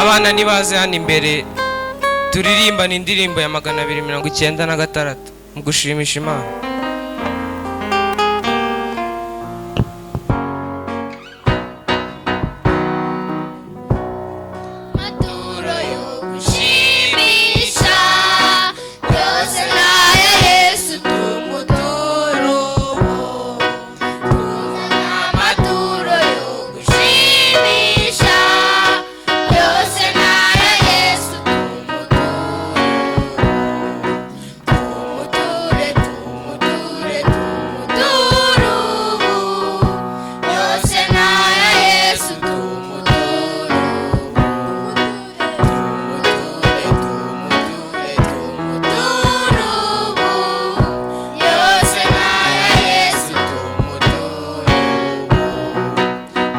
Abana nibaze hano imbere turirimbane indirimbo ya 296 mu gushimisha Imana. Maturo yo gushimisha yose n'aya Yesu tumuture ubu. Amaturo yo gushimisha yose n'aya Yesu tumuture, tumuture, tumuture ubu. Yose n'aya Yesu tumuture ubu. Tumuture, tumuture, tumuture ubu. Yose n'aya Yesu tumuture ubu.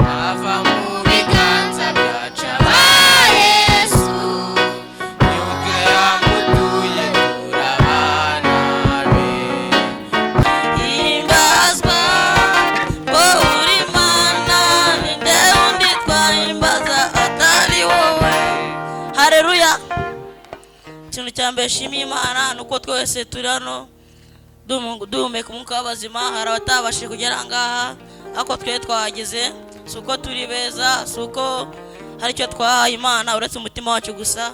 Ava mu biganza byacu aba Yesu, Nibwo yamutuye turabana be. Himbazwa wowe uri Imana, ninde wundi twahimbaza atari wowe? Hareruya! Ikintu cya mbere nshimiye Imana ni uko twese turi hano duhumeka umwuka w'abazima. Hari abatabashije kugera aha ngaha, ariko twe twahageze. Si uko turi beza, si uko hari icyo twahaye Imana uretse umutima wacu gusa.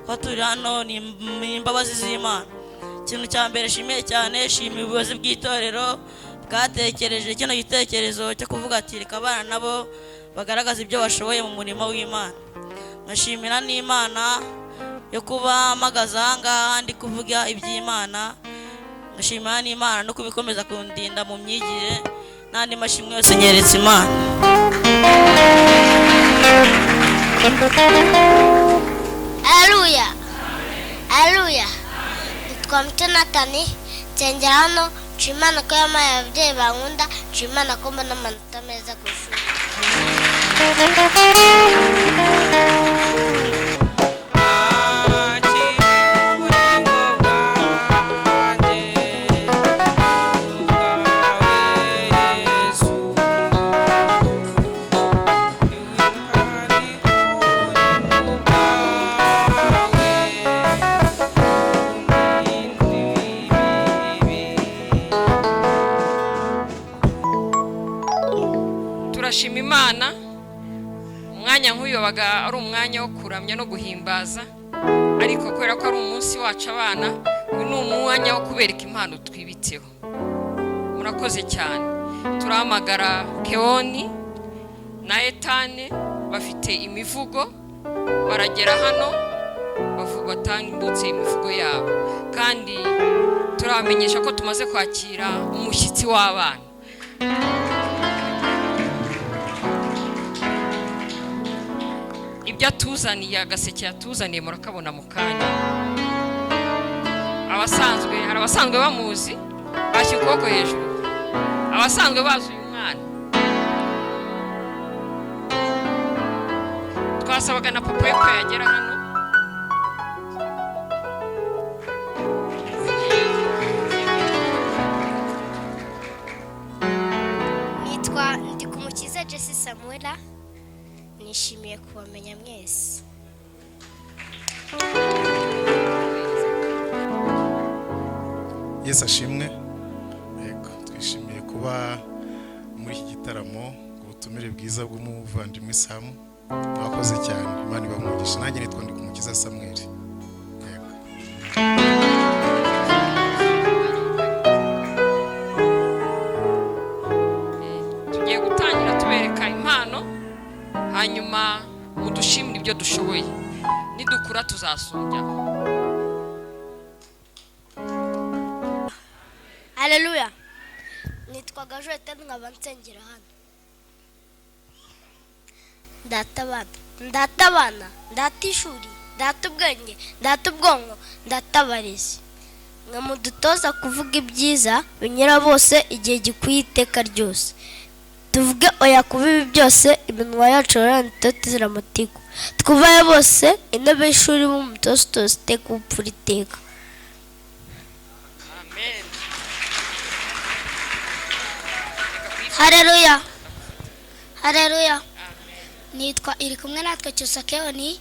Ko turi hano ni imbabazi z'Imana. Ikintu cya mbere nshimiye cyane, nshimiye ubuyobozi bw'itorero bwatekereje kino gitekerezo cyo kuvuga ati reka abana nabo bagaragaze ibyo bashoboye mu murimo w'Imana. Nkashimira n'Imana yo kuba mpagaze aha ngaha ndi kuvuga iby'Imana. Nkashimira n'Imana no kubikomeza kundinda mu myigire n'andi mashimwe yose nyeretse Imana. Haleluya. Haleluya. Nitwa Mucyo Nathan, nsengera hano, nshima Imana ko yampaye ababyeyi bankunda, nshima Imana ko mbona amanota meza ku ishuri. Turashima Imana. Umwanya nk'uyu wabaga ari umwanya wo kuramya no guhimbaza, ariko kubera ko ari umunsi wacu abana, uyu ni umwanya wo kubereka impano twibitseho. Murakoze cyane. Turahamagara Keoni na Etane, bafite imivugo, baragera hano batambutse imivugo yabo, kandi turabamenyesha ko tumaze kwakira umushyitsi w'abana. Ibyo atuzaniye, agaseke yatuzaniye murakabona mu kanya. Abasanzwe, hari abasanzwe bamuzi, bashyira ukuboko hejuru. Abasanzwe bazi uyu mwana, twasabaga na papa we ko yagera hano. Nitwa Ndikumukiza Jesse Samuela, nishimiye kubamenya mwese. Yesu ashimwe. Yego, twishimiye kuba muri iki gitaramo ku butumire bwiza bw'umuvandimwe Samu. Mwakoze cyane, Imana ibamugisha. Nanjye nitwa Ndikumukiza Samuel. Yego. Tugiye gutangira tubereka impano, hanyuma mudushimire ibyo dushoboye. Nidukura tuzasumbya. Haleluya. Nitwa Gajoete, nkaba nsengera hano. Ndata abana, ndata abana, ndata ishuri, ndata ubwenge, ndata ubwonko, ndata abarezi. Mwe mudutoza kuvuga ibyiza binyura bose igihe gikwiye iteka ryose. Tuvuge oya ku bibi byose, iminwa yacu yororane itotezera amatiku. Twubahe bose, intebe y'ishuri b'umutozo iteka ubupfura iteka. Amen. Haleluya. Haleluya. Nitwa iri kumwe natwe Cyusa Keoni,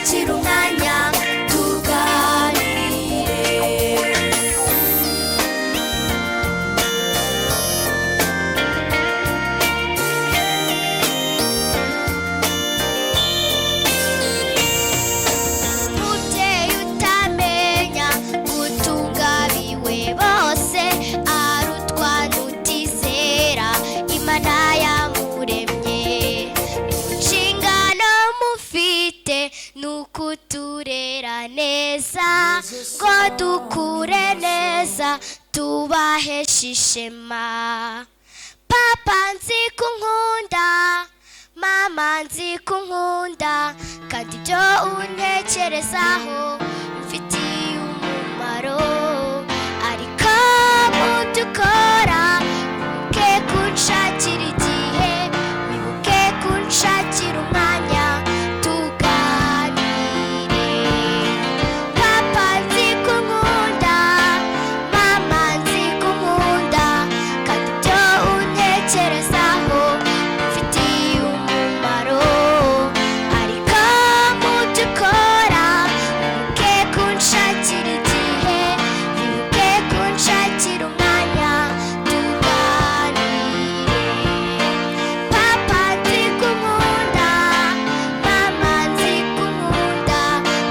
kunshakira umwanya tuganire. Mubyeyi utamenya gutunga abiwe bose, arutwa n'utizera Imana yamuremye. Inshingano mufite ni ukuturera neza, ngo dukure neza tubaheshe ishema. Papa nzi ko unkunda, mama nzi ko unkunda, kandi ibyo untekerezaho bimfitiye umumaro. Ariko mu byo ukora wibuke kunshakira igihe, wibuke kunshakira umwanya tuganire. Papa nzi ko unkunda, mama nzi ko unkunda, kandi ibyo untekerezaho bimfitiye umumaro. Ariko mu byo ukora wibuke kunshakira igihe, wibuke kunshakira umwanya tuganire. Papa nzi ko unkunda, mama nzi ko unkunda,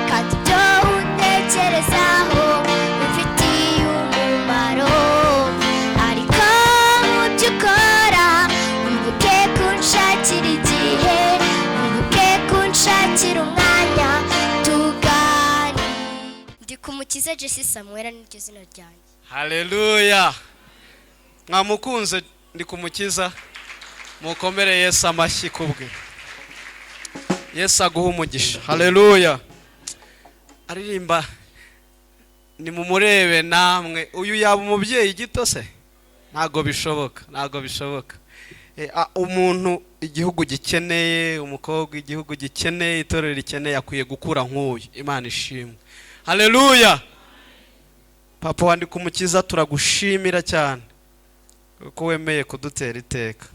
kandi ibyo untekerezaho bimfitiye umumaro. Ariko mu byo ukora wibuke kunshakira igihe, wibuke kunshakira umwanya tuganire. Ndi Kumukiza Jesse Samuel niryo zina ryanjye. Haleluya! Mwamukunze ndi kumukiza, mukomere Yesu amashyi kubwe. Yesu aguha umugisha. Haleluya! Aririmba nimumurebe namwe, uyu yaba umubyeyi gito se? Ntago bishoboka, ntago bishoboka. Umuntu igihugu gikeneye, umukobwa igihugu gikeneye, itorero rikeneye, akwiye gukura nk'uyu. Imana ishimwe. Haleluya! Papa wa Ndikumukiza, turagushimira cyane kuko wemeye kudutera iteka.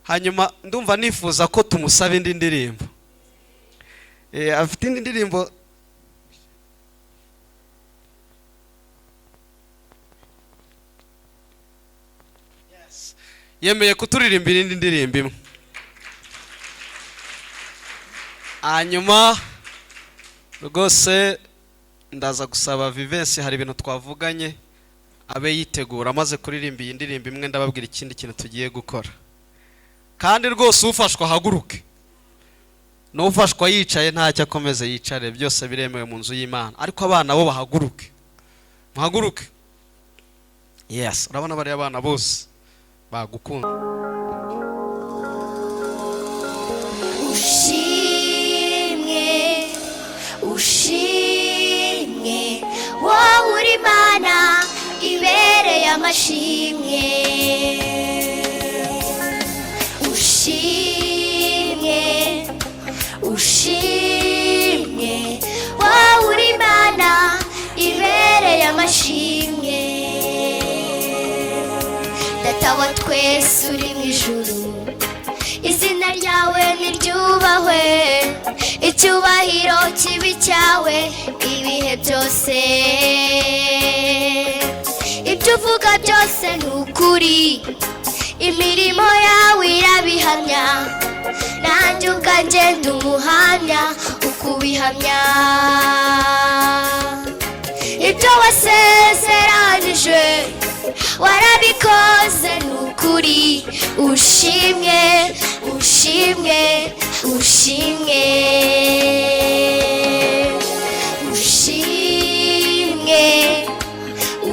Hanyuma ndumva nifuza ko tumusaba indi ndirimbo. Afite indi ndirimbo. Yes. Yemeye kuturirimbira indi ndirimbo imwe. Hanyuma rwose ndaza gusaba Vivensi, hari ibintu twavuganye abe yitegura, amaze kuririmba iyi ndirimbo imwe ndababwira ikindi kintu tugiye gukora. Kandi rwose ufashwa ahaguruke, n'ufashwa yicaye ntacyo akomeze yicare, byose biremewe mu nzu y'Imana, ariko abana bo bahaguruke, muhaguruke. Yes, urabona bariya abana bose bagukunda. Ushimwe, ushimwe, wowe uri Imana ibereye amashimwe. Ushimwe, ushimwe, wowe uri Imana ibereye amashimwe. Data wa twese uri mu ijuru, izina ryawe niryubahwe, icyubahiro kibi cyawe ibihe byose. Ibyo uvuga byose ni ukuri, imirimo yawe irabihamya, nanjye ubwanjye ndi umuhamya ukubihamya. Ibyo wasezeranije warabikoze ni ukuri, ushimwe, ushimwe, ushimwe. Ushimwe,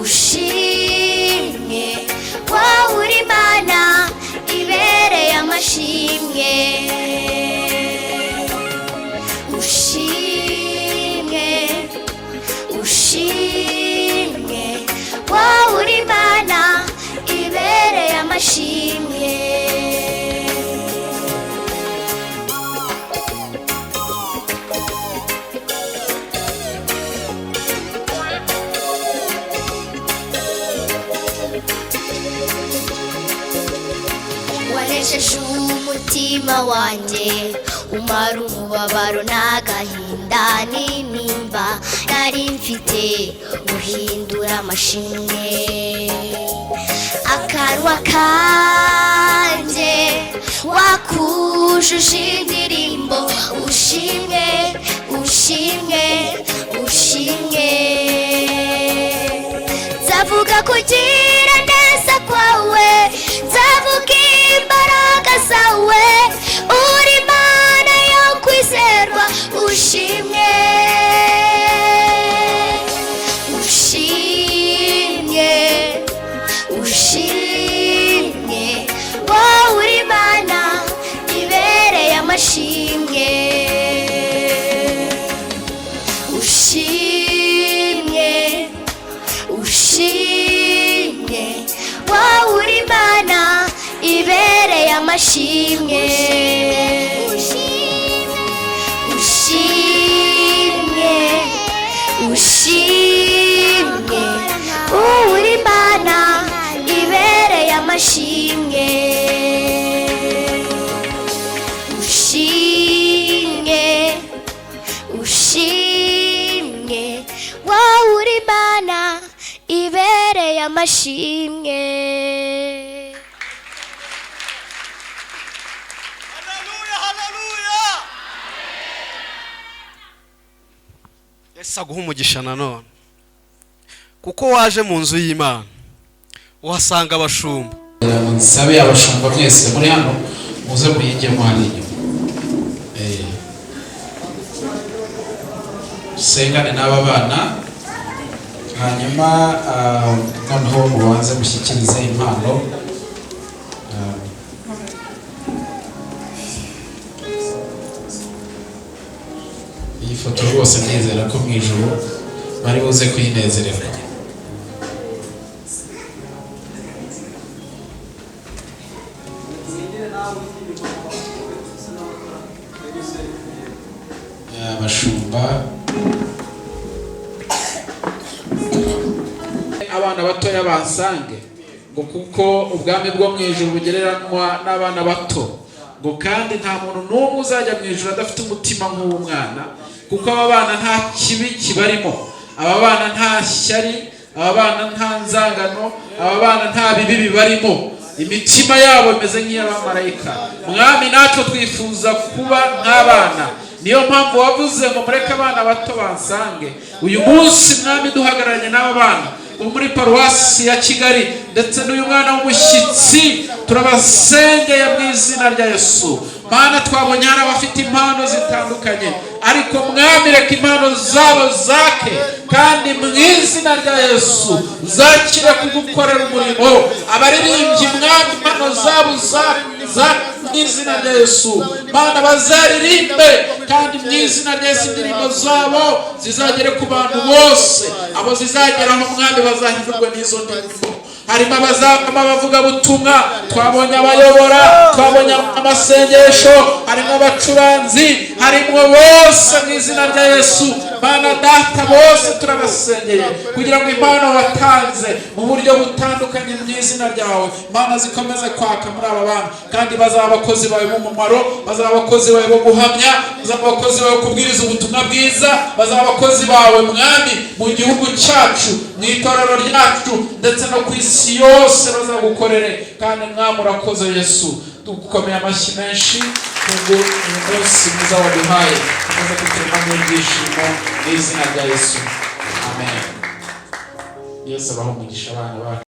ushimwe, wowe uri Imana ibereye amashimwe. Ushimwe, ushimwe, wowe uri Imana ibereye amashimwe. Wanesheje umutima wanjye, Umara umubabaro n'agahinda n'intimba nari mfite, guhindura amashimwe. Akanwa kanjye wakujuje indirimbo, ushimwe, ushimwe, ushimwe. Nzavuga kugira neza kwawe, nzavuga imbaraga zawe, uri Imana yo kwizerwa, ushimwe, ushimwe, ushimwe. Wowe uri Imana ibereye amashimwe, ushimwe, ushimwe. Wowe uri Imana ibereye amashimwe, ushimwe, ushimwe. Wowe uri Imana ibereye amashimwe, ushimwe, ushimwe. Wowe uri Imana ibereye amashimwe. Haleluya, haleluya. Yesu aguha umugisha nanone kuko waje mu nzu y'Imana uhasanga abashumba. Kugira ngo nsabe abashumba mwese muri hano muze muyigemo hariya inyuma. Dusengane n'aba bana, hanyuma noneho mubanze mushyikirize impano. Iyi foto rwose ndizera ko mu ijuru bari buze kuyinezererwa. Abashumba, abana batoya bansange, ngo kuko ubwami bwo mu ijuru bugereranywa n'abana bato, ngo kandi nta muntu n'umwe uzajya mu ijuru adafite umutima nk'uw'umwana, kuko aba bana nta kibi kibarimo, aba bana nta shyari, aba bana nta nzangano, aba bana nta bibi bibarimo, imitima yabo imeze nk'iy'abamarayika. Mwami, natwe twifuza kuba nk'abana, niyo mpamvu wavuze ngo mureke abana bato bansange. Uyu munsi Mwami, duhagararanye n'aba bana bo muri paruwasi ya Kigali ndetse n'uyu mwana w'umushyitsi, turabasengeye mu izina rya Yesu. Mana, twabonye hari abafite impano zitandukanye, ariko Mwami reka impano zabo zake, kandi mu izina rya Yesu zakire kugukorera umurimo. Abaririmbyi Mwami, impano zabo zake mu izina rya Yesu. Mana, bazaririmbe, kandi mu izina rya Yesu indirimbo zabo zizagere ku bantu bose, abo zizageraho Mwami bazahindurwe n'izo ndirimbo. Harimo abazavamo abavugabutumwa, twabonye abayobora, twabonye amasengesho, harimo abacuranzi, harimo bose mu izina rya Yesu. Mana Data, bose turabasengeye kugira ngo impano watanze mu buryo butandukanye mu izina ryawe, Mana, zikomeze kwaka muri aba bana, kandi bazaba abakozi bawe b'umumaro, bazaba abakozi bawe bo guhamya, bazaba abakozi bawe kubwiriza ubutumwa bwiza, bazaba abakozi bawe Mwami mu gihugu cyacu, mu itorero ryacu, ndetse no ku isi yose bazagukorere. Kandi Mwami urakoze Yesu, tugukomeye amashyi menshi kubwo uyu munsi mwiza waduhaye, umaze kuturemamo ibyishimo mu izina rya Yesu, amen. Yesu abahe umugisha abana bacu.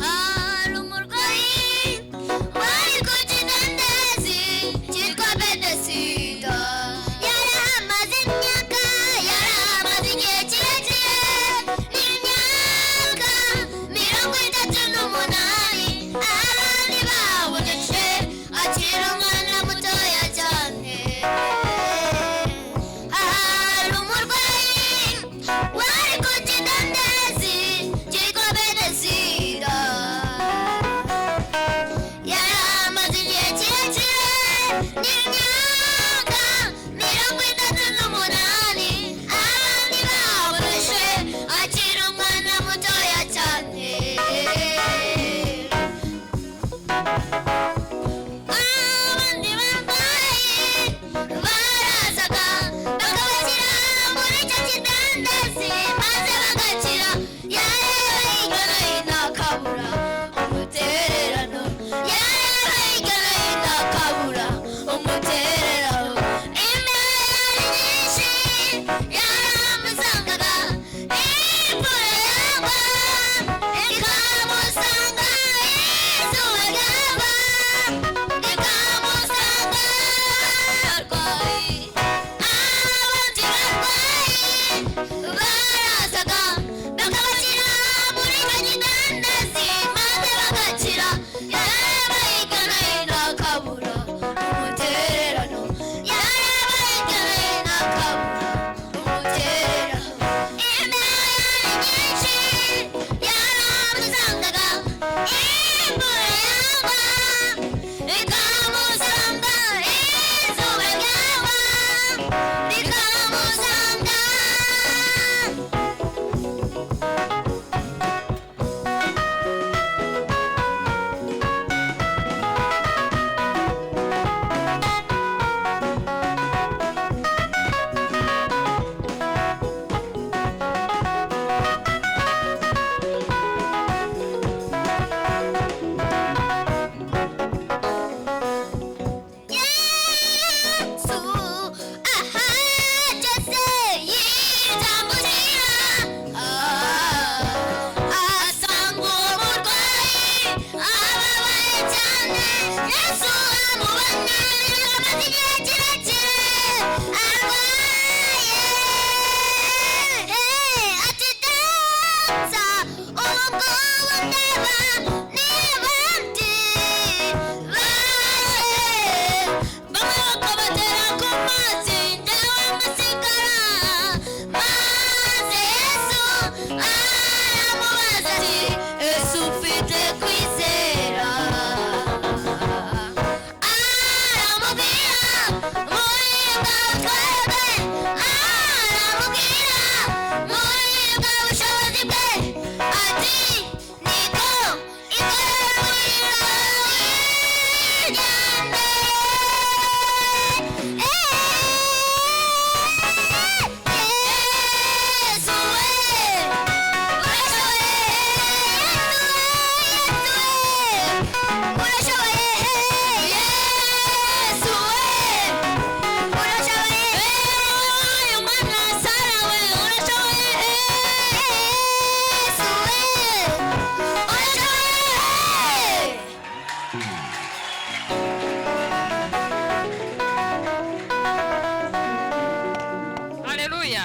Hari umurwayi wari ku kidendezi cyitwa Bedesi. Yesu amubona amaze igihe kirekire arwaye. Ati data, ubu ngubu ndeba niba ndi baje. Bamwe bakabatera ku mazi, njyewe ngasigara. Maze Yesu aramubaza ati ese ufite kwizera? Aramubwira muri bwa butware bwe, aramubwira muri bwa bushobozi bwe, ati niko ikorera muri ryawe. Yesu we, urashoboye, urashoboye, Yesu we, urashoboye, uyu mwana Sara we, urashoboye, Yesu we, urashoboye. Haleluya.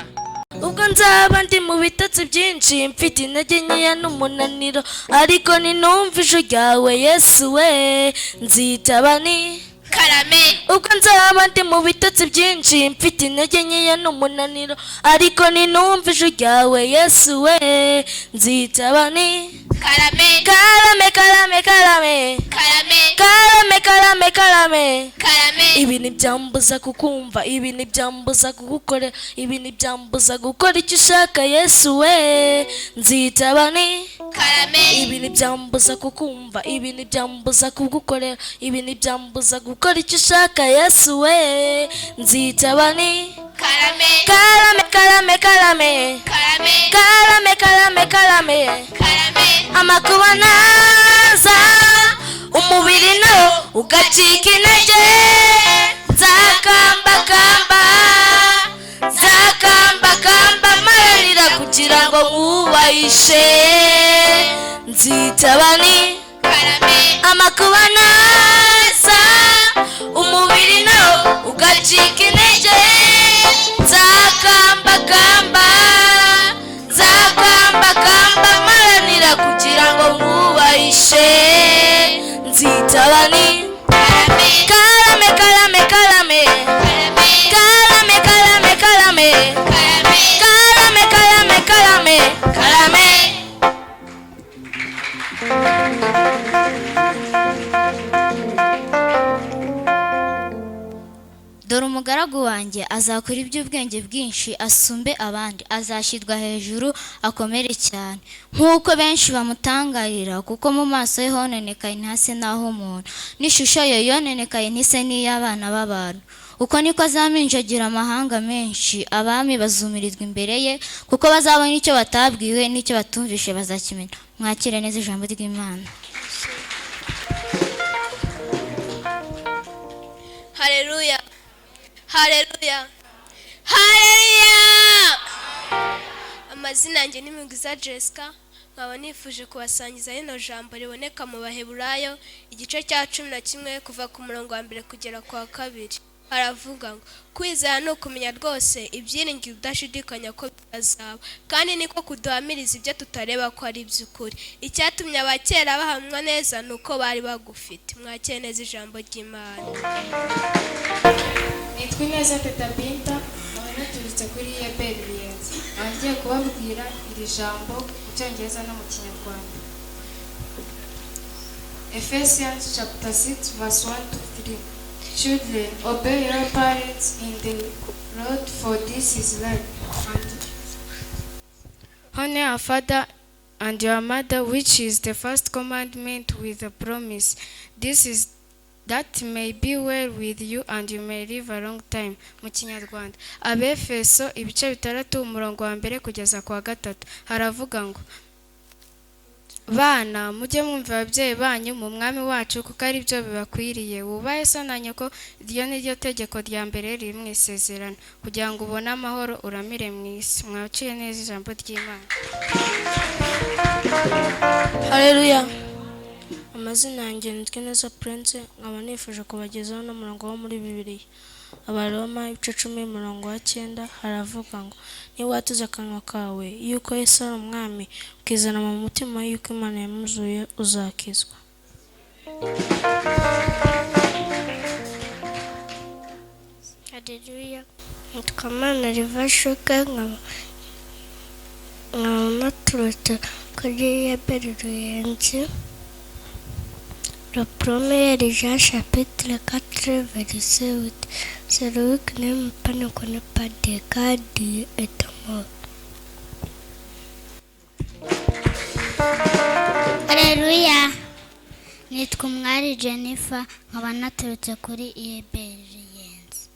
Ubwo nzaba ndi mu bitotsi byinshi, mfite intege nkeya n'umunaniro, ariko ninumva ijwi ryawe Yesu we, nzitaba ni Karame. Ubwo nzaba ndi mu bitotsi byinshi, mfite intege nkeya n'umunaniro, ariko ninumva ijwi ryawe Yesu we, nzitaba ni Karame. Karame, karame, karame. Karame. Karame, karame, karame. Karame. Ibi ntibyambuza kukumva, ibi ntibyambuza kugukorera, ibi ntibyambuza gukora icyo ushaka Yesu we, nzitaba ni Karame. Ibi ntibyambuza kukumva, ibi ntibyambuza kugukorera, ibi ntibyambuza gukora icyo ushaka Yesu we, nzitaba ni Karame. Karame, karame, karame. Karame. Karame, karame, karame. Karame. Amakuba naza, umubiri nawo ugacika intege, nzakambakamba, nzakambakamba mparanira kugira ngo nkubahishe, nzitaba ni Karame. Amakuba naza, umubiri nawo ugacika intege, nzakambakamba, nzakambakamba mparanira kugira ngo nkubahishe, nzitaba ni Karame. Karame, karame, karame. Karame. Karame, karame, karame. Karame. Karame, karame, karame. Karame. Dore umugaragu wanjye azakora iby'ubwenge bwinshi, asumbe abandi, azashyirwa hejuru akomere cyane, nk'uko benshi bamutangarira, kuko mu maso he hononekaye ntase n'ah'umuntu, n'ishusho ye yononekaye ntise n'iy'abana b'abantu. Uko niko azaminjagira amahanga menshi, abami bazumirizwa imbere ye, kuko bazabona icyo batabwiwe n'icyo batumvishe bazakimenya. Mwakire neza ijambo ry'Imana. Haleluya. Haleluya. Haleluya. Amazina yanjye ni Mwiza Jessica, nkaba nifuje kubasangiza rino jambo riboneka mu Baheburayo igice cya 11 kuva ku murongo wa mbere kugera ku wa kabiri. Haravuga ngo kwizera ni ukumenya rwose ibyiringiro udashidikanya ko bizaba, kandi niko kuduhamiriza ibyo tutareba ko ari iby'ukuri. Icyatumye abakera bahamwa neza ni uko bari bagufite. Mwakire neza ijambo ry'Imana. Nitwa Ineza Teta Binta, nkaba naturutse kuri Eberi Ruyenzi. Nkaba ngiye kubabwira iri jambo mu Cyongereza no mu Kinyarwanda. Ephesians chapter 6 verse 1 to 3. Children, obey your parents in the Lord, for this is right. And honor your father and your mother, which is the first commandment with a promise. This is that may be well with you and you may live a long time. Mu Kinyarwanda, Abefeso ibice 6 umurongo wa mbere kugeza ku wa gatatu haravuga ngo bana mujye mwumva ababyeyi banyu mu mwami wacu, kuko ari byo bibakwiriye. Wubahe so na nyoko, iryo ni ryo tegeko rya mbere riri mu isezerano, kugira ngo ubone amahoro uramire mu isi. Mwaciye neza ijambo ry'Imana. Haleluya. Amazina Amazina yanjye nitwa Neza Prince, nkaba nifuje kubagezaho n'umurongo wo muri Bibiliya. Abaroma ibice 10 umurongo wa 9 haravuga ngo niba watuze akanwa kawe yuko Yesu ari umwami, ukizana mu mutima yuko Imana yamuzuye, uzakizwa. Haleluya. Nitwa Manariva Shuka, nkaba naturutse kuri Reberi Ruyenzi. Le premier Jean chapitre 4 verset 8. Celui qui n'aime pas ne connaît pas Dieu, car Dieu est amour. Haleluya. Nitwa Umwari Jennifer, nkaba naturutse kuri Reberi Ruyenzi.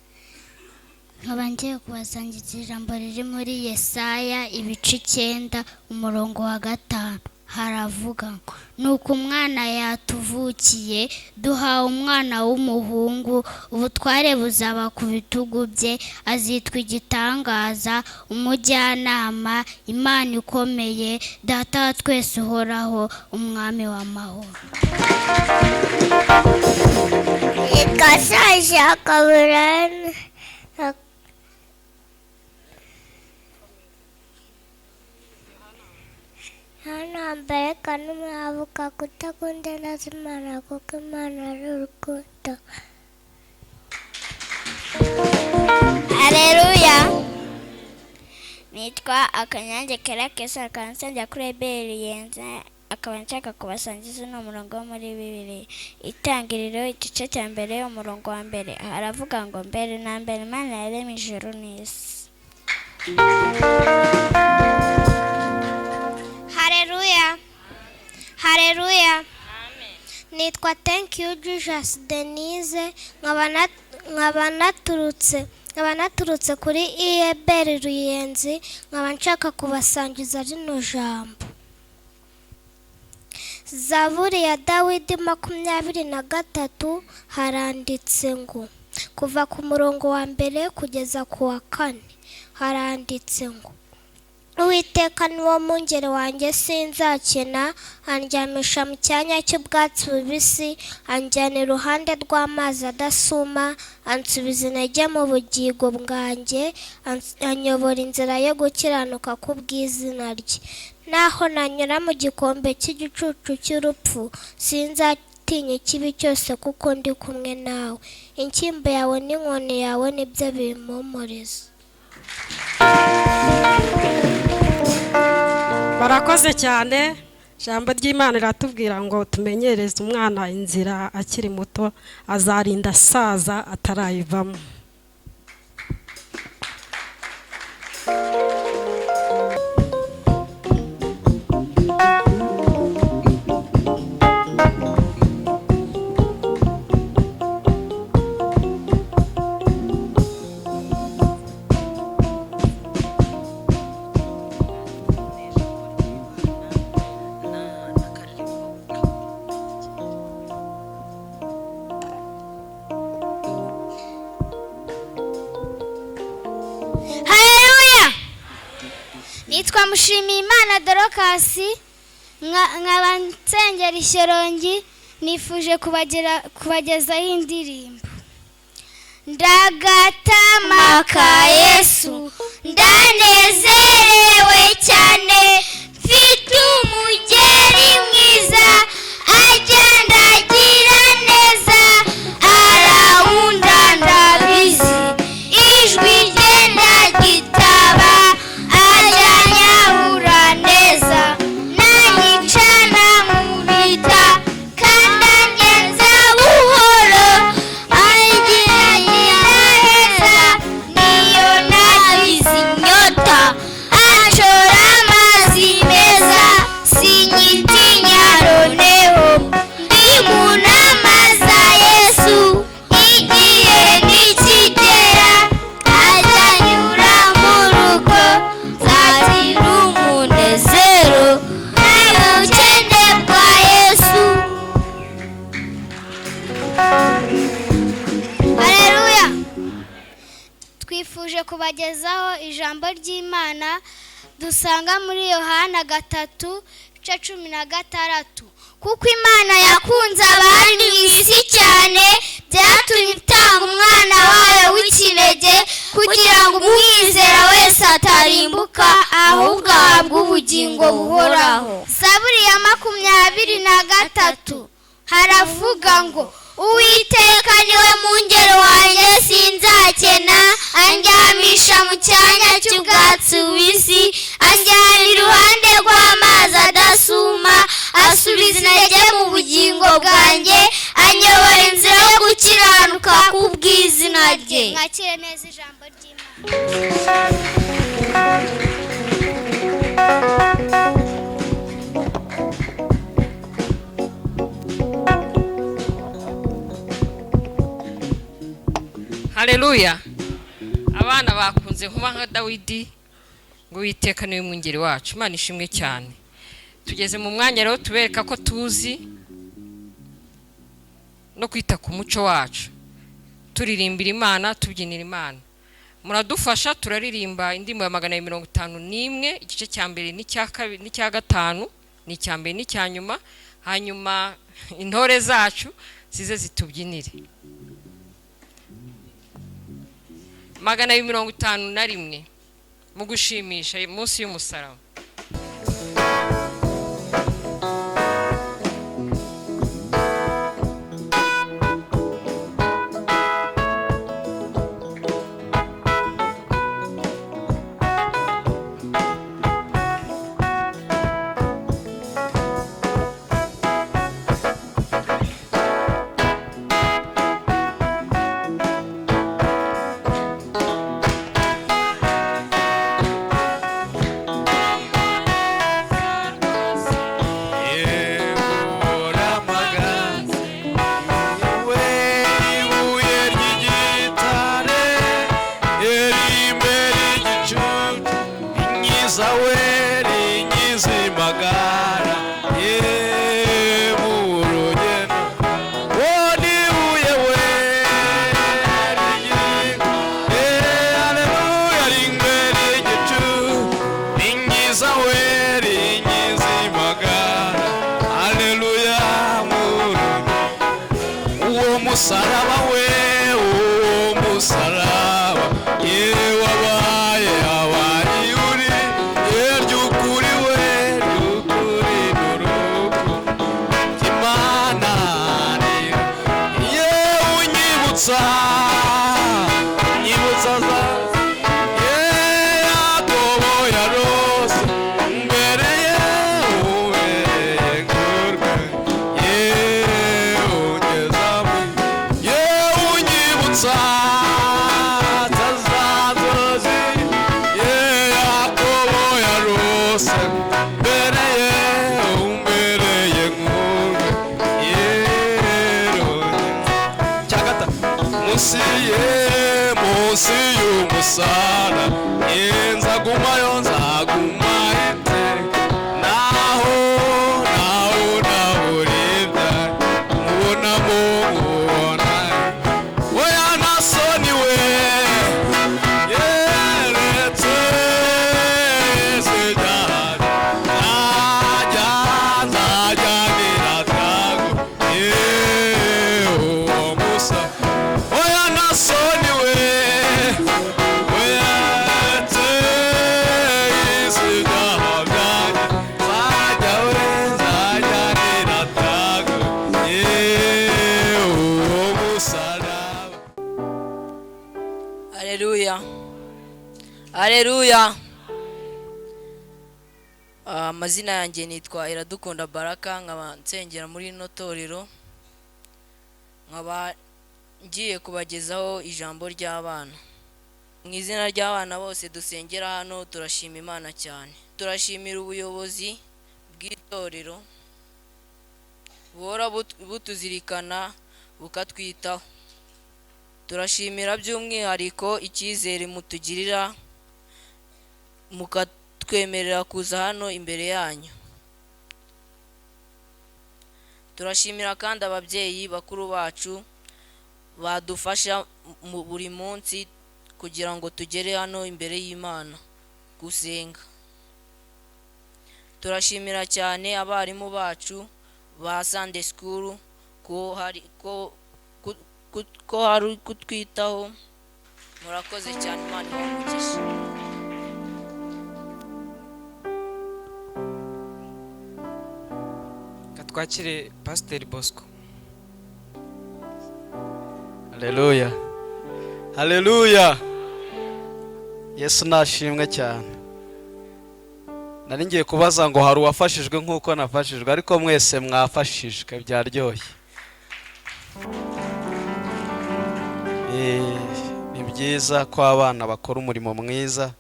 Nkaba ngiye kubasangiza ijambo riri muri Yesaya ibice 9 umurongo wa 5. Haravuga ngo nuko umwana yatuvukiye, duhawe umwana w'umuhungu, ubutware buzaba ku bitugu bye, azitwa igitangaza, umujyanama, Imana ikomeye, Data wa twese uhoraho, umwami w'amahoro. Nitwa Sasha Kaburani. Hano hambere kanuma avuga kutakunda neza Imana kuko Imana ari urukundo. Haleluya. Nitwa Akanyange Kerakesa, akaba nsengera kuri Reberi Ruyenzi, akaba nshaka kubasangiza uno murongo wo muri Bibiliya. Itangiriro igice cya 1 umurongo wa 1 haravuga ngo mbere na mbere Imana yaremye ijuru n'isi. Haleluya. Haleluya. Nitwa Thank you Jesus Denise, nkaba naturutse kuri Reberi Ruyenzi, nkaba nshaka kubasangiza rino jambo. Zaburi ya Dawidi 23 haranditse ngo kuva ku murongo wa 1 kugeza ku wa 4 haranditse ngo Uwiteka ni wo mwungeri wanjye sinzakena, andyamisha mu cyanya cy'ubwatsi bubisi, anjyana iruhande rw'amazi adasuma, ansubiza intege mu bugingo bwanjye, anyobora inzira yo gukiranuka kubw'izina rye. Naho nanyura mu gikombe cy'igicucu cy'urupfu, sinzatinya ikibi cyose kuko ndi kumwe nawe. Inshyimbo yawe n'inkoni yawe nibyo bimpumuriza. Barakoze cyane. Ijambo ry'Imana riratubwira ngo tumenyereze umwana inzira akiri muto, azarinda asaza atarayivamo. Haleluya. Nitwa Mushimiyimana Dorokasi, nkaba nsengera Ishyorongi, nifuje kubagezaho indirimbo. Ndagatama ka Yesu, ndanezerewe cyane, mfite umugeri mwiza, agenda agira neza, arawunda ndabizi, ijwi rye ndagitaba, ajyanyahura neza, nanyicana nkubita, kandi angenza buhoro, agira neza, niyo nagize inyota, anshora amazi meza, sinyitinya noneho, ndi mu nama za Yesu, igihe nikigera, azanyura mu rugo, nzagira umunezero, n'ubukene bwa Yesu. Haleluya. Twifuje kubagezaho ijambo ry'Imana dusanga muri Yohana 3:16. Kuko Imana yakunze isi cyane, byatumye itanga umwana wayo w'ikinege, kugira ngo umwizera wese atarimbuka, ahubwo ahabwe ubugingo buhoraho. Zaburi ya 23 haravuga ngo: Uwiteka niwe mungeri wanjye, sinzakena, andyamisha mu cyanya cy'ubwatsi bubisi, anjyana iruhande rw'amazi adasuma, asubiza intege mu bugingo bwanjye, anyobora inzira yo gukiranuka kubw'izina rye. Mwakire neza ijambo ry'Imana. Haleluya. Abana bakunze kuba nka Dawidi ngo Uwiteka niwe mwungeri wacu. Imana ishimwe cyane. Tugeze mu mwanya rero tubereka ko tuzi no kwita ku muco wacu, turirimbira Imana, tubyinira Imana. Muradufasha, turaririmba indirimbo ya 251, igice cya mbere n'icya kabiri n'icya gatanu, n'icya mbere n'icya nyuma, hanyuma intore zacu zize zitubyinire. 251 mu gushimisha munsi y'umusaraba. Musaraba we, uwo musaraba, yewe abaye abaye uri, ye ry'ukuri we, ry'ukuri n'urukundo Imana ni, ye unyibutsa, unyibutsa za, ye Yakobo yarose, mbere ye ubereye ngurwe, ye ungeza mu, ye unyibutsa tazazozi, ye Yakobo yarose, mbere ye umbereye ngurwe, ye cyagata munsi ye, munsi y'umusara, ye nzagumayo, nzaguma iteka, naho naho naburibya, mubonamo mubona, oya nasoni we, yeretse sejyana, nzajya nzajya niratago, ye uwo musa, oya nasoni we, oyetse isigaha byanjye, nzajya we, nzajya niratago, ye uwo musaraba. Haleluya. Haleluya. Amazina yanjye nitwa Iradukunda Baraka, nkaba nsengera muri ino torero, nkaba ngiye kubagezaho ijambo ry'abana. Mu izina ry'abana bose dusengera hano, turashima Imana cyane. Turashimira ubuyobozi bw'itorero buhora butuzirikana bukatwitaho. Turashimira by'umwihariko icyizere mutugirira mukatwemerera kuza hano imbere yanyu. Turashimira kandi ababyeyi bakuru bacu badufasha mu buri munsi kugira ngo tugere hano imbere y'Imana gusenga. Turashimira cyane abarimu bacu ba Sunday School Ko hari ko ku- ku- ko hari kutwitaho. Murakoze cyane, Imana ibahe umugisha. Reka twakire Pasiteri Bosco. Haleluya, haleluya! Yesu nashimwe cyane. Nari ngiye kubaza ngo hari uwafashijwe nk'uko nafashijwe, ariko mwese mwafashijwe, byaryoshye. Ni byiza ko abana bakora umurimo mwiza.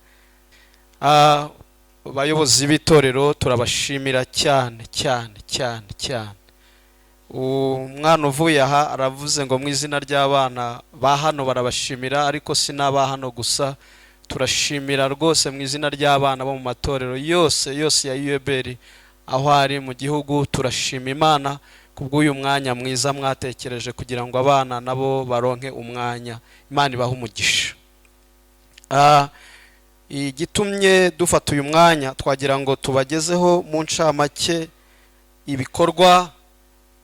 Abayobozi b'itorero turabashimira cyane cyane cyane cyane. Umwana uvuye aha aravuze ngo mu izina ry'abana ba hano barabashimira, ariko si n'aba hano gusa, turashimira rwose mu izina ry'abana bo mu matorero yose yose ya UEBR aho ari mu gihugu. Turashima Imana kubw'uyu mwanya mwiza mwatekereje kugira ngo abana nabo baronke umwanya. Imana ibahe umugisha. Igitumye dufata uyu mwanya, twagira ngo tubagezeho mu ncamake ibikorwa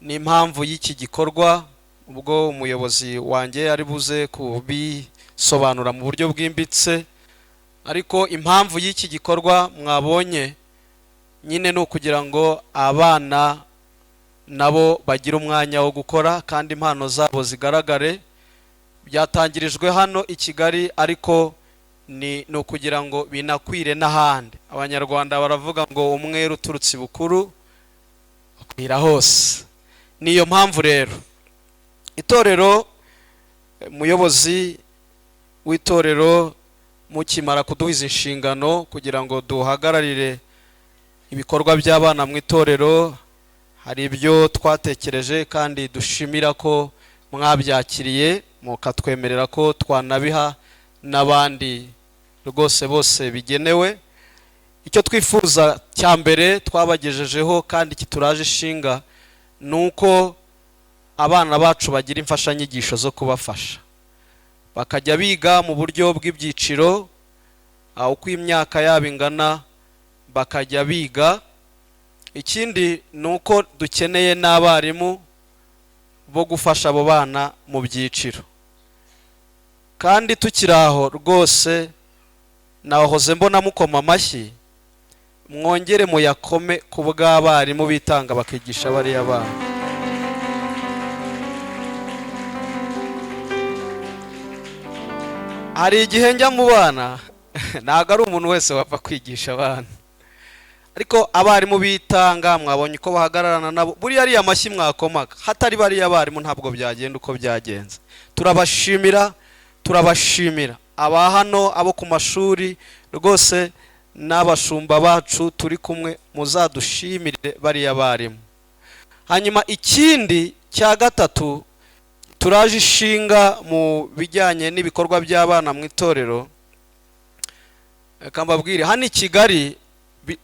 n'impamvu y'iki gikorwa, ubwo umuyobozi wanjye ari buze kubisobanura mu buryo bwimbitse. Ariko impamvu y'iki gikorwa mwabonye nyine ni ukugira ngo abana nabo bagire umwanya wo gukora kandi impano zabo zigaragare. Byatangirijwe hano i Kigali, ariko ni ukugira ngo binakwire n'ahandi. Abanyarwanda baravuga ngo umwere uturutse ibukuru ukwira hose. Niyo mpamvu rero itorero, umuyobozi w'itorero mukimara kuduha izi nshingano kugira ngo duhagararire ibikorwa by'abana mu itorero, hari ibyo twatekereje kandi dushimira ko mwabyakiriye mukatwemerera ko twanabiha n'abandi rwose bose bigenewe. Icyo twifuza cya mbere twabagejejeho kandi kituraje ishinga ni uko abana bacu bagira imfashanyigisho zo kubafasha, bakajya biga mu buryo bw'ibyiciro, uko imyaka yabo ingana bakajya biga. Ikindi ni uko dukeneye n'abarimu bo gufasha abo bana mu byiciro. Kandi tukiri aho rwose nahoze mbona mukoma amashyi, mwongere muyakome ku bw'abarimu bitanga bakigisha bariya bana. Hari igihe njya mu bana, ntabwo ari umuntu wese wapfa kwigisha abana, ariko abarimu bitanga mwabonye uko bahagararana nabo. Buriya ariya amashyi mwakomaga, hatari bariya abarimu ntabwo byagenda uko byagenze. Turabashimira, turabashimira aba hano, abo ku mashuri rwose n'abashumba bacu turi kumwe, muzadushimire bariya barimu. Hanyuma ikindi cya gatatu turaje ishinga mu bijyanye n'ibikorwa by'abana mu itorero, reka mbabwire, hano i Kigali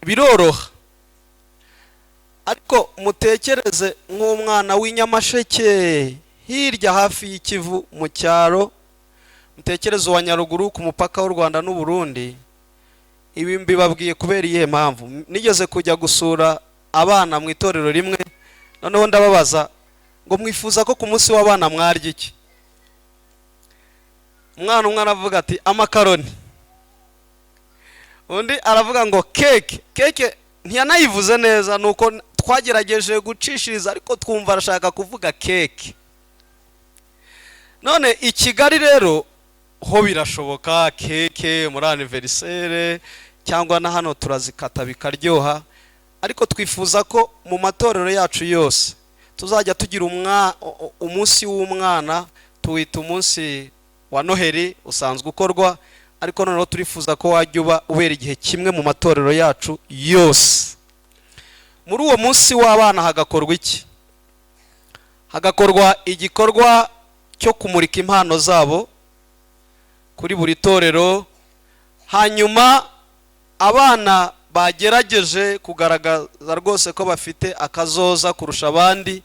biroroha, ariko mutekereze nk'umwana w'inyamasheke hirya hafi y'Ikivu mu cyaro, mutekereze uwa Nyaruguru ku mupaka w'u Rwanda n'u Burundi. Ibi mbibabwiye kubera iyihe mpamvu? Nigeze kujya gusura abana mu itorero rimwe, noneho ndababaza ngo mwifuza ko ku munsi w'abana mwarya iki? Umwana umwe aravuga ati amakaroni, undi aravuga ngo keke. Keke ntiyanayivuze neza, nuko twagerageje gucishiriza ariko twumva arashaka kuvuga keke. None i Kigali rero ho birashoboka, keke muri anniversaire cyangwa na hano turazikata bikaryoha, ariko twifuza ko mu matorero yacu yose tuzajya tugira umunsi w'umwana, tuwita umunsi wa Noheri usanzwe ukorwa, ariko noneho turifuza ko wajya uba ubera igihe kimwe mu matorero yacu yose. Muri uwo munsi w'abana hagakorwa iki? Hagakorwa igikorwa cyo kumurika impano zabo kuri buri torero, hanyuma abana bagerageje kugaragaza rwose ko bafite akazoza kurusha abandi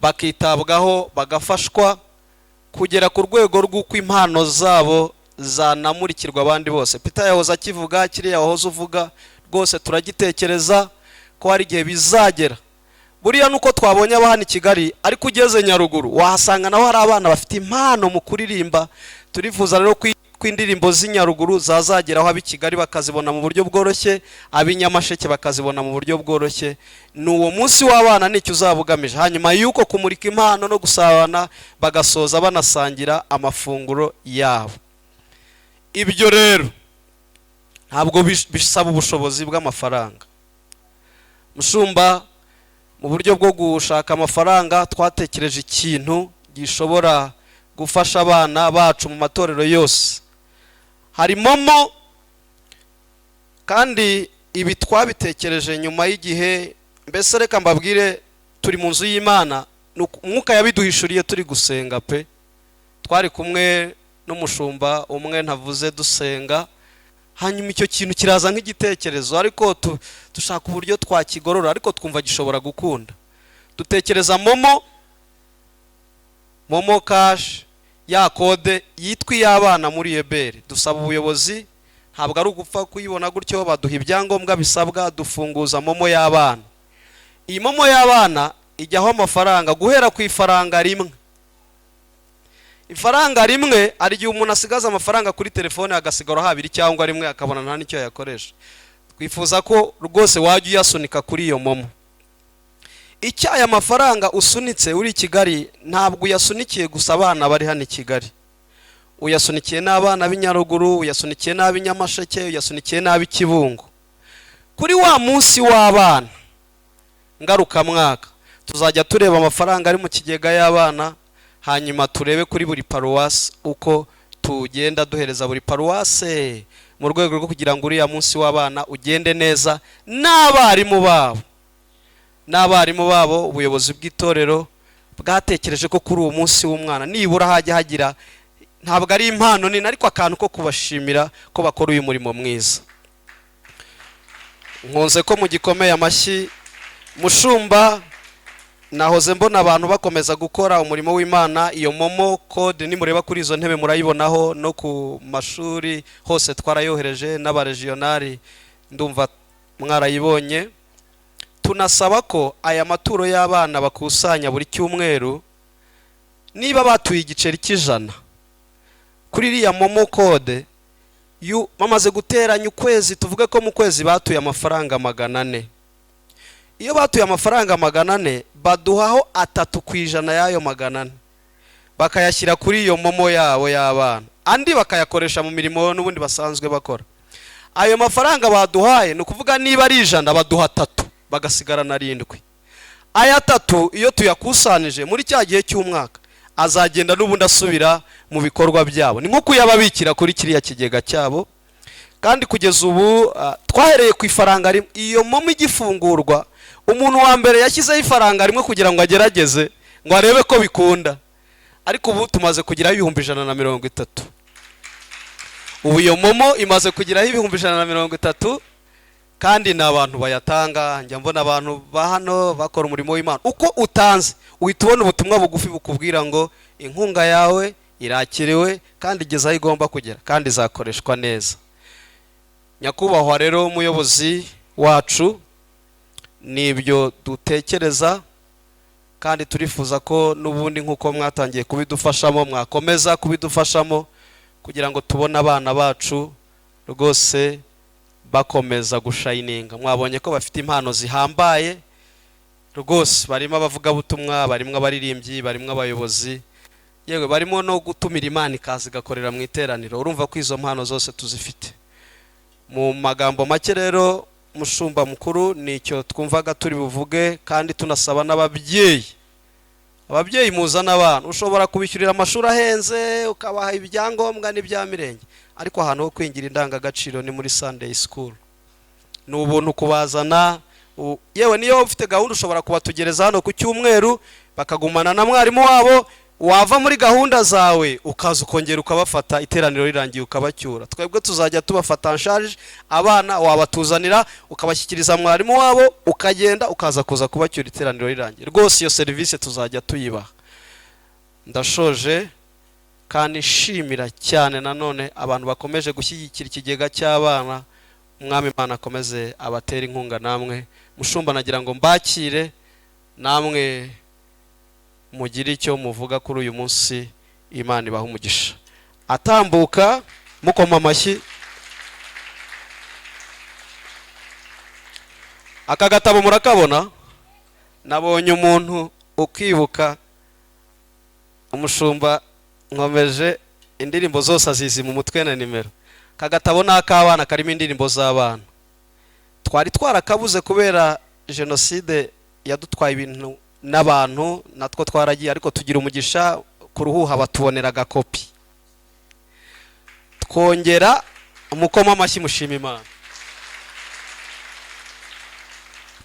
bakitabwaho, bagafashwa kugera ku rwego rw'uko impano zabo zanamurikirwa abandi bose. Peter yahoze akivuga, kiriya wahoze uvuga, rwose turagitekereza ko hari igihe bizagera Buriya nuko twabonye abana i Kigali, ariko ugeze Nyaruguru wahasanga naho hari abana bafite impano mu kuririmba. Turifuza rero ko indirimbo z'i Nyaruguru zazageraho ab'i Kigali bakazibona mu buryo bworoshye, ab'i Nyamasheke bakazibona mu buryo bworoshye. Ni uwo munsi w'abana nicyo uzaba ugamije. Hanyuma y'uko kumurika impano no gusabana, bagasoza banasangira amafunguro yabo. Ibyo rero ntabwo bisaba ubushobozi bw'amafaranga. Mushumba, mu buryo bwo gushaka amafaranga twatekereje ikintu gishobora gufasha abana bacu mu matorero yose. Hari MoMo, kandi ibi twabitekereje nyuma y'igihe. Mbese reka mbabwire, turi mu nzu y'Imana, Umwuka yabiduhishuriye turi gusenga pe. Twari kumwe n'umushumba umwe ntavuze, dusenga, hanyuma icyo kintu kiraza nk'igitekerezo, ariko dushaka uburyo twakigorora, ariko twumva gishobora gukunda. Dutekereza MoMo cash ya code yitwa iy'abana muri Eberi. Dusaba ubuyobozi, ntabwo ari ugupfa kuyibona gutyo, baduha ibyangombwa bisabwa, dufunguza MoMo y'abana. Iyi MoMo y'abana ijyaho amafaranga guhera ku ifaranga rimwe. Ifaranga rimwe, hari igihe umuntu asigaza amafaranga kuri telefone agasigara habiri cyangwa rimwe, akabona nta n'icyo yakoresha. Twifuza ko rwose wajya uyasunika kuri iyo MoMo. Icyo aya mafaranga usunitse uri i Kigali, ntabwo uyasunikiye gusa abana bari hano i Kigali, uyasunikiye n'abana b'i Nyaruguru, uyasunikiye n'ab'i Nyamasheke, uyasunikiye n'ab'i Kibungo. Kuri wa munsi w'abana ngarukamwaka tuzajya tureba amafaranga ari mu kigega y'abana, hanyuma turebe kuri buri paruwasi uko tugenda duhereza buri paruwase, mu rwego rwo kugira ngo uriya munsi w'abana ugende neza n'abarimu babo. N'abarimu babo, ubuyobozi bw'itorero bwatekereje ko kuri uwo munsi w'umwana nibura hajya hagira, ntabwo ari impano nini, ariko akantu ko kubashimira ko bakora uyu murimo mwiza. Nkunze ko mugikomeye amashyi. Mushumba, nahoze mbona abantu bakomeza gukora umurimo w'Imana. Iyo MoMo code nimureba kuri izo ntebe murayibonaho, no ku mashuri hose twarayohereje, n'abarejiyonari ndumva mwarayibonye. Tunasaba ko aya maturo y'abana bakusanya buri cyumweru, niba batuye igiceri cy'ijana kuri iriya MoMo code, bamaze guteranya ukwezi, tuvuge ko mu kwezi batuye amafaranga 400. Iyo batuye amafaranga 400, baduhaho 3% y'ayo 400, bakayashyira kuri iyo MoMo yabo y'abana, andi bakayakoresha mu mirimo n'ubundi basanzwe bakora. Ayo mafaranga baduhaye, ni ukuvuga niba ari 100 baduha 3, bagasigarana 7. Aya 3 iyo tuyakusanije muri cya gihe cy'umwaka, azagenda n'ubundi asubira mu bikorwa byabo, ni nko kuyababikira kuri kiriya kigega cyabo. Kandi kugeza ubu twahereye ku ifaranga rimwe. Iyo MoMo igifungurwa, umuntu wa mbere yashyizeho ifaranga rimwe kugira ngo agerageze, ngo arebe ko bikunda, ariko ubu tumaze kugeraho 130,000. Ubu iyo MoMo imaze kugeraho 130,000, kandi ni abantu bayatanga. Njya mbona abantu ba hano bakora umurimo w'Imana. Uko utanze uhita ubona ubutumwa bugufi bukubwira ngo inkunga yawe irakiriwe kandi igeze aho igomba kugera, kandi izakoreshwa neza. Nyakubahwa rero umuyobozi wacu, nibyo dutekereza, kandi turifuza ko n'ubundi nk'uko mwatangiye kubidufashamo mwakomeza kubidufashamo, kugira ngo tubone abana bacu rwose bakomeza gushayininga. Mwabonye ko bafite impano zihambaye rwose, barimo abavugabutumwa, barimo abaririmbyi, barimo abayobozi, yewe barimo no gutumira Imana ikaza igakorera mu iteraniro. Urumva ko izo mpano zose tuzifite. Mu magambo make rero, mushumba mukuru, nicyo twumvaga turi buvuge, kandi tunasaba n'ababyeyi. Ababyeyi muzana abana, ushobora kubishyurira amashuri ahenze, ukabaha ibyangombwa n'ibya mirenge, ariko ahantu ho kwingira indangagaciro ni muri Sunday school. Ni ubuntu kubazana. Yewe niyo ufite gahunda ushobora kubatugereza hano ku cyumweru, bakagumana na mwarimu wabo, wava muri gahunda zawe ukaza ukongera ukabafata, iteraniro rirangiye ukabacyura. Twebwe tuzajya tubafata en charge, abana wabatuzanira ukabashyikiriza mwarimu wabo, ukagenda ukaza kuza kubacyura iteraniro rirangiye. Rwose iyo serivisi tuzajya tuyibaha. Ndashoje kandi nshimira cyane nanone abantu bakomeje gushyigikira ikigega cy'abana. Umwami Imana akomeze abatera inkunga namwe. Mushumba, nagira ngo mbakire Namwe mugire icyo muvuga kuri uyu munsi. Imana ibaha umugisha. Atambuka mukoma amashyi. Aka gatabo murakabona, nabonye umuntu ukibuka umushumba Nkomeje, indirimbo zose azizi mu mutwe na nimero. Aka gatabo ni ak'abana, karimo indirimbo z'abana. Twari twarakabuze kubera jenoside yadutwaye ibintu n'abantu, natwo twaragiye, ariko tugira umugisha ku Ruhuha batubonera agakopi, twongera mukoma amashyi mushima Imana,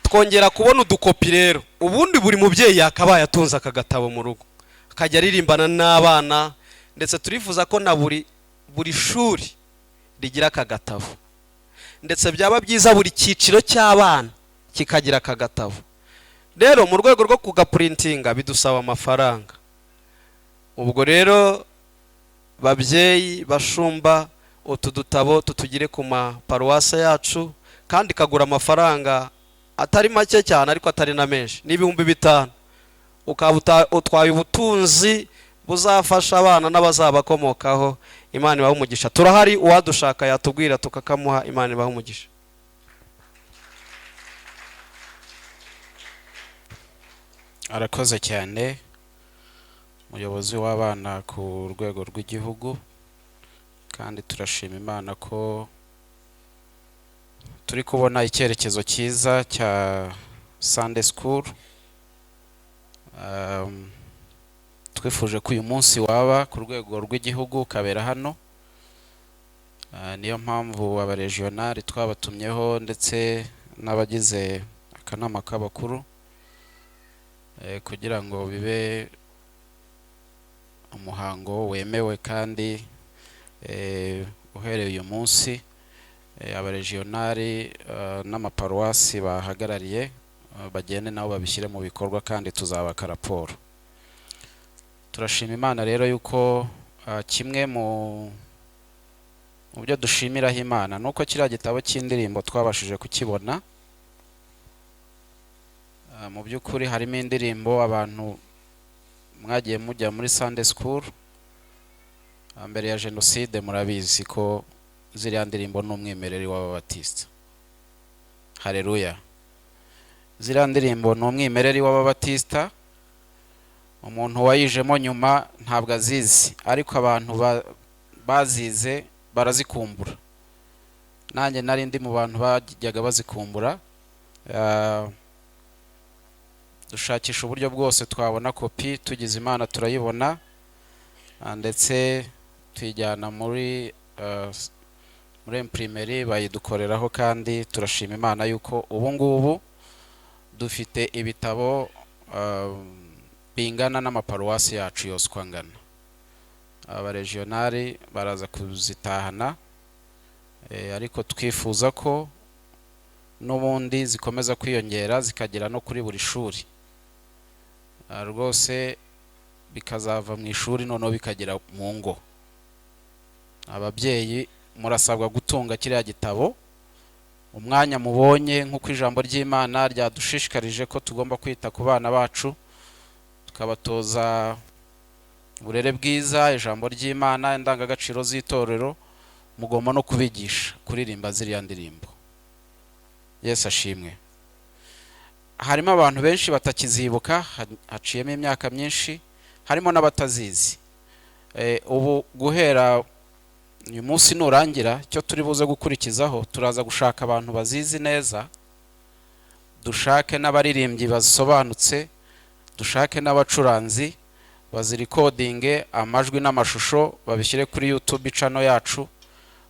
twongera kubona udukopi. Rero ubundi buri mubyeyi yakabaye atunze aka gatabo mu rugo, akajya aririmbana n'abana. Ndetse turifuza ko na buri shuri rigira aka gatabo, ndetse byaba byiza buri cyiciro cy'abana kikagira aka gatabo. Rero mu rwego rwo kugapurintinga bidusaba amafaranga. Ubwo rero babyeyi, bashumba, utu dutabo tutugire ku maparuwase yacu, kandi kagura amafaranga atari make cyane ariko atari na menshi, ni 5000. Ukaba utwaye ubutunzi buzafasha abana n'abazabakomokaho. Imana ibahe umugisha. Turahari, uwadushaka yatubwira tukakamuha. Imana ibahe umugisha. Arakoze cyane umuyobozi w'abana ku rwego rw'igihugu, kandi turashima Imana ko turi kubona icyerekezo cyiza cya Sunday School. Twifuje ko uyu munsi waba ku rwego rw'igihugu ukabera hano. Niyo mpamvu abaregionali twabatumyeho ndetse n'abagize akanama k'abakuru, kugira ngo bibe umuhango wemewe, kandi uhereye uyu munsi abaregionali n'amaparuwasi bahagarariye bagende nabo babishyire mu bikorwa, kandi tuzabaka raporo. Turashima Imana rero yuko kimwe mu byo dushimiraho Imana nuko kiriya gitabo cy'indirimbo twabashije kukibona. Mu by'ukuri harimo indirimbo abantu mwagiye mujya muri Sunday School mbere ya jenoside, murabizi ko ziriya ndirimbo ni umwimerere w'Ababatista. Haleluya! Ziriya ndirimbo ni umwimerere w'Ababatista. Umuntu wayijemo nyuma ntabwo azizi, ariko abantu bazize barazikumbura. Nanjye nari ndi mu bantu bajyaga bazikumbura. Dushakisha uburyo bwose twabona kopi, tugize Imana turayibona, ndetse tuyijyana muri imprimerie bayidukoreraho, kandi turashima Imana yuko ubu ngubu dufite ibitabo bingana n'amaparuwasi yacu yose uko angana. Abaregionali baraza kuzitahana, ariko twifuza ko n'ubundi zikomeza kwiyongera zikagera no kuri buri shuri, rwose bikazava mu ishuri noneho bikagera mu ngo. Ababyeyi murasabwa gutunga kiriya gitabo umwanya mubonye, nk'uko ijambo ry'Imana ryadushishikarije ko tugomba kwita ku bana bacu, tukabatoza uburere bwiza, ijambo ry'Imana, indangagaciro z'itorero. Mugomba no kubigisha kuririmba ziriya ndirimbo. Yesu ashimwe. Harimo abantu benshi batakizibuka, haciyemo imyaka myinshi, harimo n'abatazizi. Ubu guhera uyu munsi nurangira, icyo turi buze gukurikizaho, turaza gushaka abantu bazizi neza, dushake n'abaririmbyi basobanutse, dushake n'abacuranzi bazirikodinge amajwi n'amashusho, babishyire kuri YouTube channel yacu,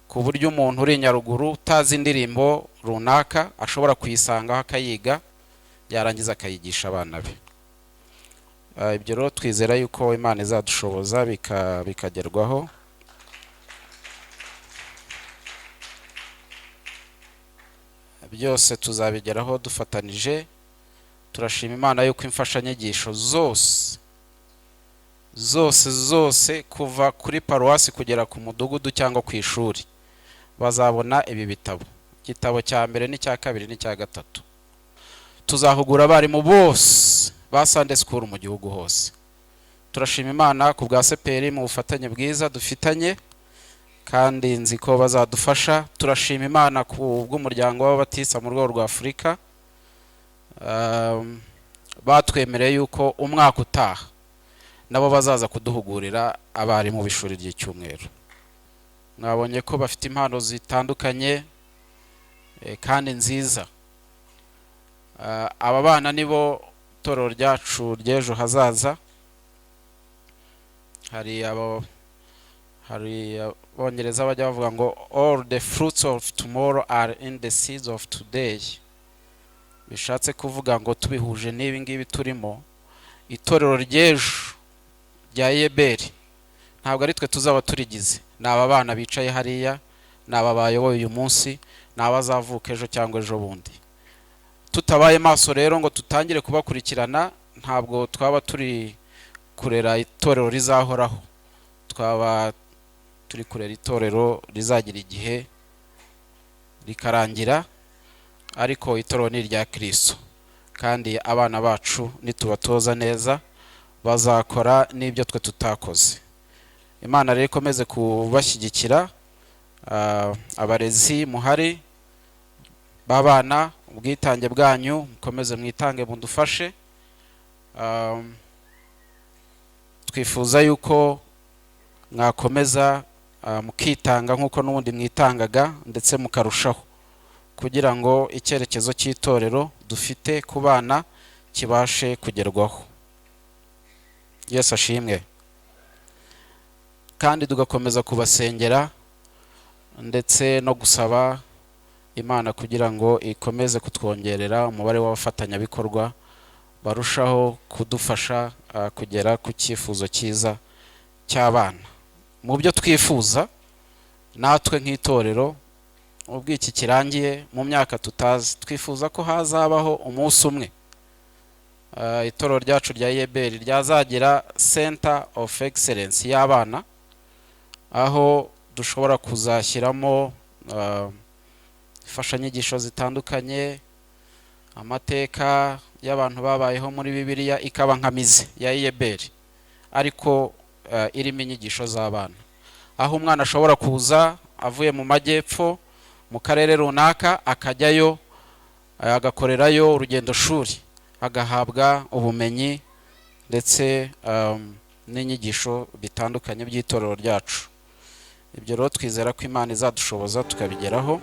ku buryo umuntu uri Nyaruguru utazi indirimbo runaka ashobora kuyisangaho akayiga, yarangiza akayigisha abana be. Ibyo rero twizera yuko Imana izadushoboza bikagerwaho. Byose tuzabigeraho dufatanije. Turashima Imana yuko imfashanyigisho zose zose zose kuva kuri paruwasi kugera ku mudugudu cyangwa ku ishuri bazabona ibi bitabo. Igitabo cya mbere n'icya kabiri n'icya gatatu. Tuzahugura abarimu bose ba Sunday School mu gihugu hose. Turashima Imana ku bwa CPR mu bufatanye bwiza dufitanye, kandi nzi ko bazadufasha. Turashima Imana ku bw'umuryango w'Ababatista mu rwego rwa Afurika, batwemereye yuko umwaka utaha nabo bazaza kuduhugurira abarimu b'ishuri ry'icyumweru. Mwabonye ko bafite impano zitandukanye kandi nziza. Aba bana nibo torero ryacu ry'ejo hazaza. Hari Abongereza bajya bavuga ngo all the fruits of tomorrow are in the seeds of today, bishatse kuvuga ngo tubihuje n'ibi ngibi turimo, itorero ry'ejo rya Yeberi ntabwo ari twe tuzaba turigize, ni aba bana bicaye hariya, ni aba bayoboye uyu munsi, ni abazavuka ejo cyangwa ejo bundi. Tutabaye maso rero ngo tutangire kubakurikirana, ntabwo twaba turi kurera itorero rizahoraho, twaba turi kurera itorero rizagira igihe rikarangira, ariko itorero ni irya Kristo, kandi abana bacu nitubatoza neza bazakora n'ibyo twe tutakoze. Imana rero ikomeze kubashyigikira. Abarezi muhari b'abana, ubwitange bwanyu mukomeze mwitange mudufashe. Twifuza yuko mwakomeza mukitanga nk'uko n'ubundi mwitangaga, ndetse mukarushaho, kugira ngo icyerekezo cy'itorero dufite ku bana kibashe kugerwaho. Yesu ashimwe. Kandi tugakomeza kubasengera ndetse no gusaba Imana kugira ngo ikomeze kutwongerera umubare w'abafatanyabikorwa barushaho kudufasha kugera ku cyifuzo cyiza cy'abana. Mu byo twifuza natwe nk'itorero, ubwo iki kirangiye mu myaka tutazi, twifuza ko hazabaho umunsi umwe itorero ryacu rya Yeberi ryazagira Center of Excellence y'abana, aho dushobora kuzashyiramo imfashanyigisho zitandukanye, amateka y'abantu babayeho muri Bibiliya, ikaba nka mize ya Yeberi ariko irimo inyigisho z'abana, aho umwana ashobora kuza avuye mu majyepfo mu karere runaka akajyayo, agakorerayo urugendo shuri, agahabwa ubumenyi ndetse n'inyigisho bitandukanye by'itorero ryacu. Ibyo rero twizera ko Imana izadushoboza tukabigeraho.